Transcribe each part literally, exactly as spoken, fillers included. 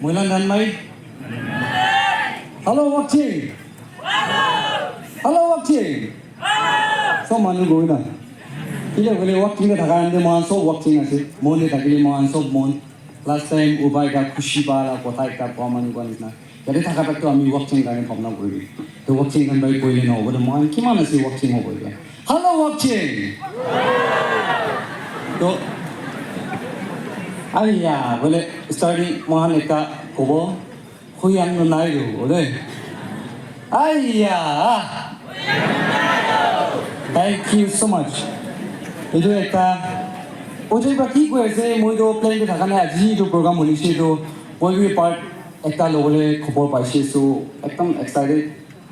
Moilan dan mai. Hello, Wakching. Hello, Wakching. So manu goi na. Kile bole Wakching ka thaka ande mohan sob Wakching ase. Mon de thakile mohan sob mon. Last time ubai ka khushi ba la kotha ekta koa manu khan nisna. Yate thaka tak to ami Wakching karne bhabna kori. To Wakching khan bai koile na hobo to mohan kiman ase Wakching hobo ya. Hello, Wakching. To, aiya, bole starting mohan ekta kobo. Huyang no nai do, ole. Aiya. Thank you so much. Etu ekta, ojai ba ki koi ase, moi to plan te thaka nai, aji etu program hoise to, moi bi part ekta lobole khobor paise, so ekdam excited.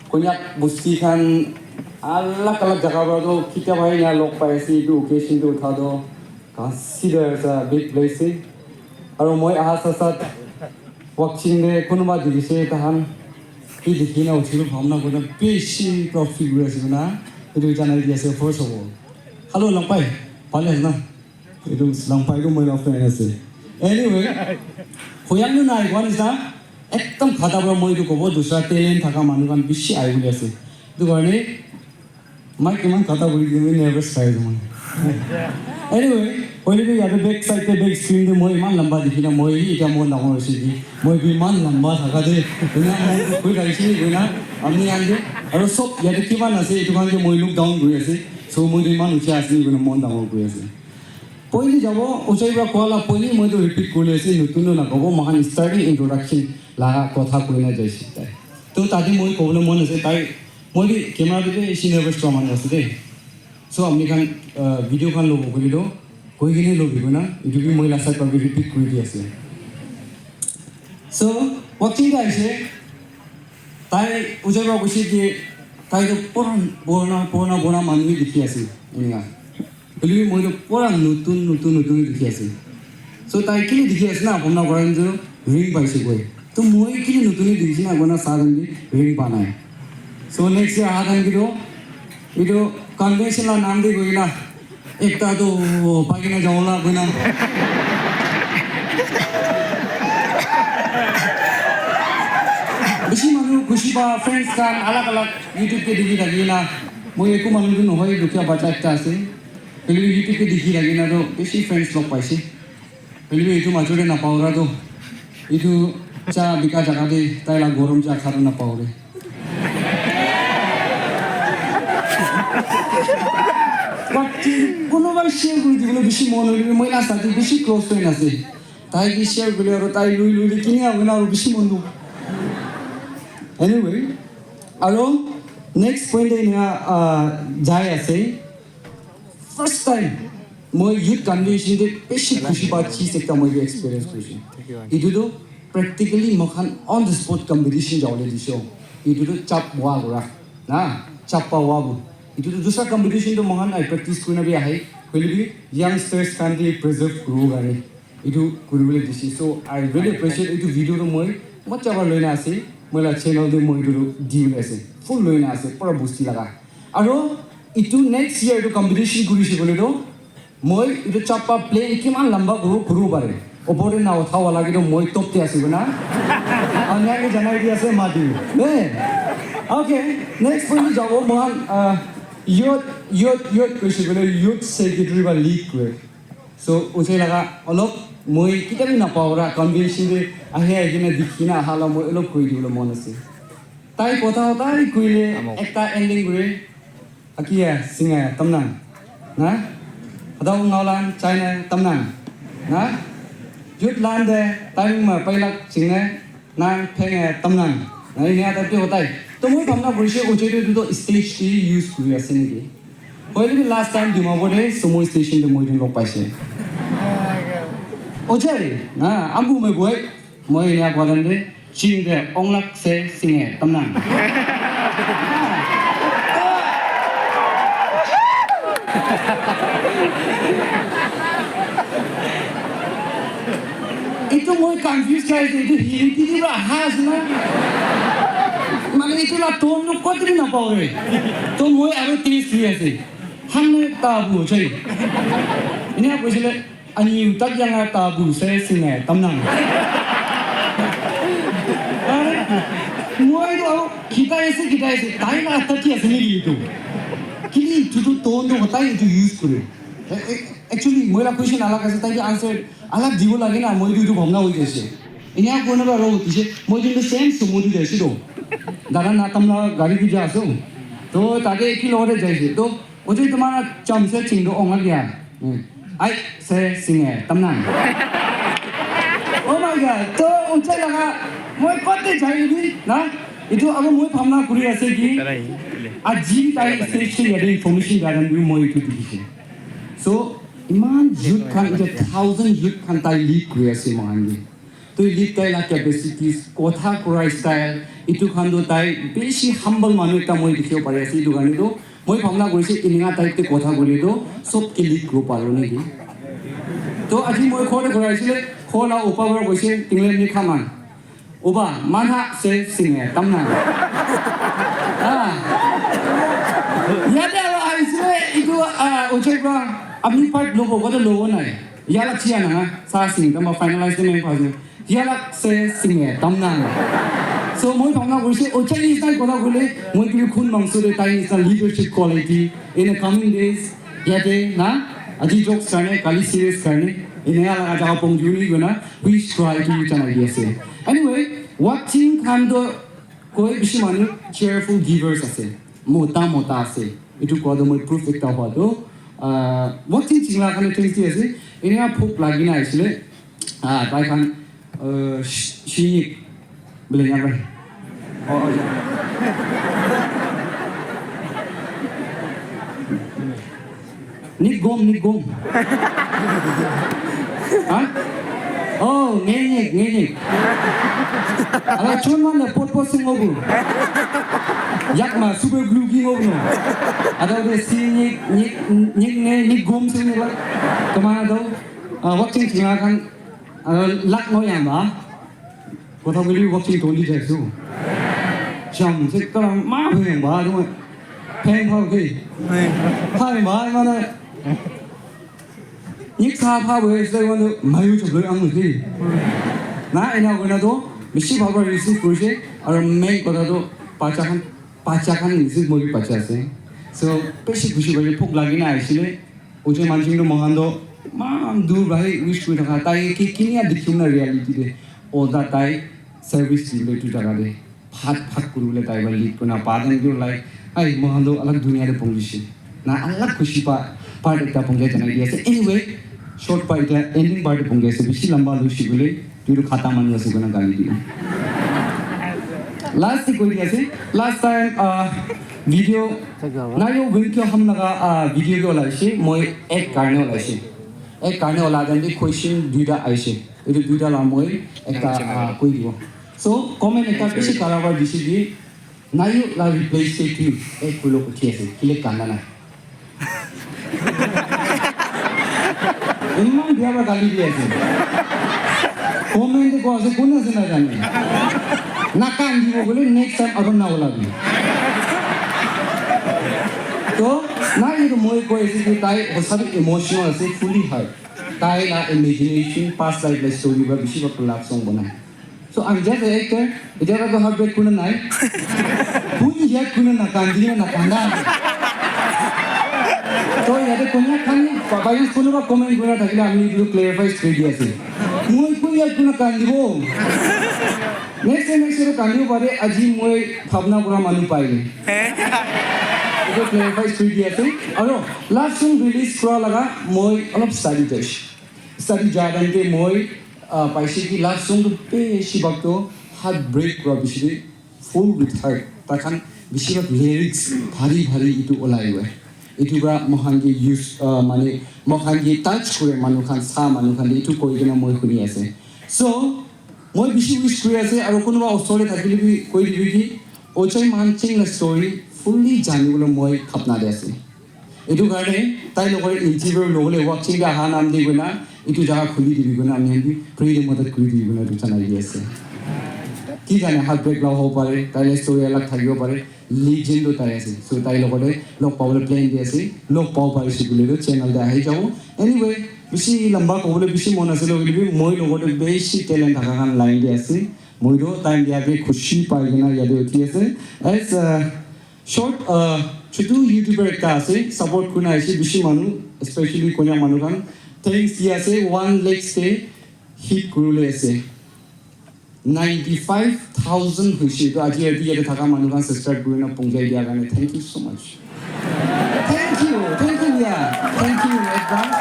Konyak busti khan alag alag jaga para to kitia bhai ya log pai ase, etu occasion to utha to consider as a big blessing. Aru moi aha sat sat Wakching te kunuba dikhi se tahan ki dikhi na uthi bhamna koi na bishi proud feel kuri ase na etu janai di ase first of all. Hello, Lampai, bhale ase na? Etu Lampai tu moi love friend ase. Anyway, Huyang nu nai kwan sa ekdam khata para moi tu kobo dusra talent thaka manu khan bishi ahi bole ase. Etu karne Mic iman khata kuri dile nervous thai ase moi. Anyway, hoile bi yate back side te back screen te moi iman lamba dikhi na moi hi etia mon dangor hoise ki moi bi iman lamba thaka de ena moi koi thakise ni koi na apni khan ke aru sob yate kiman ase etu khan ke moi look down kuri ase. So moi tu iman uthi ase ni koi na mon dangor kuri ase. Poili jabo ujai pra koa la poili moi tu repeat kuri ase notun tu nakobo moikhan starting introduction la kotha koi na jaise tai. To tate moi kobole mon ase tai Moi bi camera te bi isi nervous pra manu ase de. So apni khan uh, video khan lobo kuri do koi kene lobi koi na etu bi moi la side pra bi repeat kuri di ase. So Wakching ka ase tai ujai pra kusi ki tai to purana purana purana purana manu bi dikhi ase enika. Hoile bi moi to pura notun notun notun dikhi ase. So tai kile dikhi ase na apuna para etu ring paise koi. To moi kile notun dikhi ase na apuna sa khan bi ring pa nai. So next year aha khan ki to etu convention la naam de koi na ekta to pai kena jabo la koi na. Bishi manu khushi pa friends khan alag alag YouTube te dikhi thaki na moi eku manu tu nohoi dukhia bacha ekta ase. Hoile bi YouTube te dikhi thaki na to bishi friends log paise. Hoile bi etu major te napao ra to etu cha bika jaga te tai la gorom cha kha to napao re. But kunuba share kuri dibole bishi mon hoile bi moi la sati bishi close friend ase. Tai ki share kuri aru tai lui lui kini aru na aru bishi mon dukh. Anyway, aru next point te ena jai ase. First time moi youth convention te bishi khushi pa cheese ekta moi bi experience kurisu. Etu tu practically moikhan on the spot competition jawole dise. Etu tu chap wa kura na chap pa wa bu. Etu tu dusra competition tu moikhan ai practice kurina bi ahe. Hoile bi youngsters khan ke preserve kuribo karne etu kuribole dise. So I really appreciate etu video tu moi mocha para loina ase. Moi la channel te moi etu dibole ase. Full loina ase pura bosti laga. Aru etu next year etu competition kurise koile toh moi etu chappa plane kiman lamba kuru kuru pare. Opor te na utha wala ke toh moi top te ase koina. Anya ke janai di ase mati. Eh. Okay, next point jabo mohan uh, youth youth youth koise koile youth secretary ba lead kore. So use laga olop moi kitab na pao ra convention te ahe ahe na dikhi na ahala moi olop koi dibole mon ase. Tai kotha tai koile ekta ending kore. Akia singa tamnang. Na? Hadau ngaulan China tamnang. Na? Jutlan de taimung ma pailak singa nang phenge tamnang. Na ini ada tu hotai. To moi bhamna kurise ujai tu to stage ti use kuri ase niki. Hoile bi last time Dimapur de sumo station de moi din log paise. Ujai, na ambu me boy. Moi ya kwadam de ching de onglak se singe tamnang. Itu moi confuse kai de itu Hindi di ba has na. Mane itu la tone no kotri na pao re. To moi aro taste hui ase. Hang ne ta bu chai. Ini apa sih le? Ani utak yang ta bu se singe tamnang. Tai ase ki tai ase, tai la atta ki ase niki etu? Kili etu tu tone tu tai etu use kore. Actually, moi la question alag ase, tai ke answer alag dibo lage na, moi tu etu bhabna hoi jaise. Enia koi na ba ro tise, moi tu same sumo tu jaise to. Dada na tamla gari tu ja ase. To tate eki lore jaise. To Ojai, tumhara chamse chingdo onga kya? Ai, se singe, tamnang. Oh my God, to ojai laga, moi kote jai bi, na? Itu ago moi bhabna kuri ase ki, aji tai stage se yate information gathering bi moi itu dikhi. So, iman youth khan, ita thousand youth khan tai lead kuri ase mohan ke. To lead tai la capacities, kotha kura style, itu khan to tai bishi humble manu ekta moi dikhibo pari ase, itu karne to moi bhabna kurise, eneka type te kotha koile to sob ke lead kuribo paribo naki. To aji moi khor te kura aisile, khor la opa para koise, "Tingle ni khaman." Oba, man ha se singe, tamna. Ah. Yate aro aisile, itu, ah, ojai pra, apni part lobo, kote lobo nai. Yala chia na, sa sing, tama finalize na main phase. Yala se sing e, tamna. So, moi bhabna kurise, o Chinese tai kotha kule, moi kile khun mangso de tai is a leadership quality in the coming days. Yate, na, aji jokes karne, kali serious karne, ene yala jaga pong juni guna, we try to chana di ase. Anyway, watching khan to koi bishi manu cheerful givers ase, mota mota ase. Itu koa to moi proof ekta hua to, ah, watching chingla khan thanks di ase. Ene phuk lagi na aisile. Ah, tai khan, uh, shi-, shi-, bole nyam rai. Oh, oh, yeah. Nik gom, nik gom. Ha? Oh, nge, nge, nge, nge. Ala chon man na pot pot sing ogu. Yak ma super glue gi ogu no. Ada udah si nik, nik, nik, nge, nik gom sing ogu. Kemana tau? Ah, waktu yang kan Aro lak no yang ba. Kotha kuli wakching toli jai su. Jam se kala ma bhe yang ba, aro pheng phao ke. Phai ba, mana. Nik sa pha bhe, se wano mayu chok lo ang ke. Na, ena kona to, bishi bhal para receive kurise, aro main kotha to, bacha khan, bacha khan receive mori bacha ase. So, bishi khushi bhai, phuk lagi na aisile. Ujai Mansing tu mohan tu iman dur para wish kuri thaka, tai ki kinia dikhibo na reality de, oda tai service dibole tu jaga de, bhat bhat kuribole tai para lead kurina pa dan ki like, ai mohan tu alag dunia de pongise. Na alag khushi pa, part ekta pongja janai di ase. Anyway, short pa ekta ending part de pongja ase, bishi lamba lui shibole. Tuitu khata manu ase koina gali diyo. Last te koi di ase, last time, ah, video, na yo video kyo hum laga, ah, video kyo olaise, moi ek karne olaise. Ek karne ola dan de question duita aise. Etu duita la moi ekta, ah, koi dibo. So, comment ekta bishi kara para dise ki, Nayu la replace te tu ek kilo uthi ase, kile kanda nai. Iman bia para gali di ase. Comment te ko ase, kun ase na jane. Na kandibo bole next time aro na olabi. To, na etu moi koi ase ki tai hosa bi emotional ase, fully heart. Tai la imagination, past life la story para bishi bhal love song banai. So I'm just an actor. Etia to heartbreak kuna nai. Kun ya kuna na kandi na kanda. To yate konya khan papa yus kunuba comment kura thakile ami etu clarify kuri di ase. Moi kun ya kuna kandibo. Next time, next time kandibo pare, aji moi bhabna kura manu pai le. Etu clarify kuri di ase. Aro last song release kura laga moi olop study jaisu. Study ja time te moi, ah, paise ki love song tu beshi bhag to heartbreak kura bishi de full with heart. Tai khan bishi bhag lyrics bhari bhari etu olai hoi. Etu para mohan ke use, ah, mane mohan ke touch kure manu khan, sa manu khan de etu koi kena moi huni ase. So, moi bishi wish kuri ase, aro kunuba osor te thakile bi koi dibi ki, Ochai Mansing la story fully jani bole moi khapna de ase. Etu karne tai logot interview lobole Wakching te aha nam di kena etu jaga khuli dibi kena ami khan bi free de madad kuri dibi kena etu janai di ase. Ki jane heartbreak la hobo pare, tai la story alag thakibo pare, legend to tai ase. So tai logot te log pabole plan di ase, log pabo parise koile to channel te ahi jabo. Anyway, bishi lamba kobole bishi mon ase logi bi moi logot te bishi talent thaka khan line te ase. Moi toh time dia ke khushi pai kena yate uthi ase. As a short, uh, chutu YouTuber ekta ase, support kurina ase bishi manu, especially Konyak manu khan. Thanks di ase, one lakh te hit kurule ase. Ninety five thousand hoise. To aji yate yate thaka manu khan subscribe kurina pongjai dia karne thank you so much. Thank you, thank you, yeah. Thank you in advance.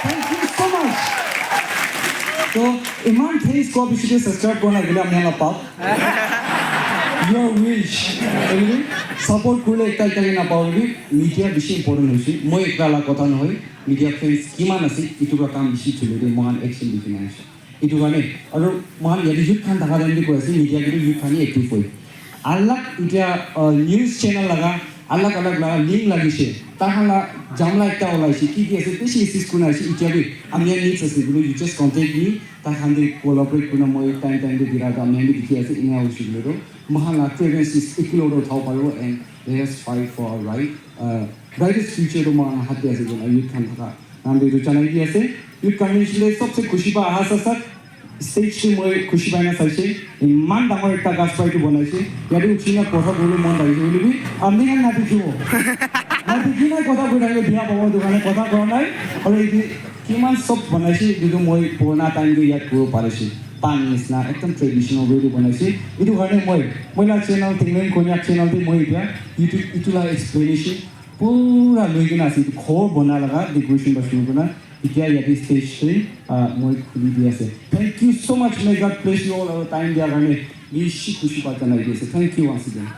Thank you so much. To iman thanks koa piche te subscribe kurina gula apni la pao. Your wish. Anyway, support kurle ekta ekta ke na pao bi, media bishi important hoise. Moi ekla la kotha nohoi, media friends kiman ase, itu pra kam bishi chule de, mohan action dikhi na ase. Itu karne, aru mohan yate youth khan thaka time te koi ase, media ke youth khan hi active hoi. Alag itya, uh, news channel laga, alag alag laga link lagise. Takhan la jamla ekta olaise, ki ki ase, bishi assist kurina ase, itya bi ami khan needs ase, you just contact me, takhan de collaborate kurina moi time time de dira, ami khan bi dikhi ase, ina hoise koile toh. Mohan la presence is equal to thao paribo and let us fight for our right, uh, brightest future to mohan hat de ase koina youth khan thaka. Naam de etu janai di ase. Youth convention de sabse khushi pa aha sa sir. Stage te moi khushi pai na saise. Iman dangor ekta gas pai tu banaise. Yate uthi na kotha kobole mon jai ase hoile bi. Apni khan na dikhibo. Na dikhi na kotha koi thakile biya pabo etu karne kotha kowa nai. Aru etu kiman sob banaise etu tu moi purana time te yad kuribo parise. Pani nisna ekdam traditional way te banaise. Etu karne moi, moi la channel, Tingling Konyak channel te moi etya etu, etu la explanation pura loi kena ase, etu ghor bana laga decoration para shuru kurna, etia yate stage te, ah, moi khuli di ase. Thank you so much, may God bless you all, aru time dia karne bishi khushi pa janai di ase. Thank you once again.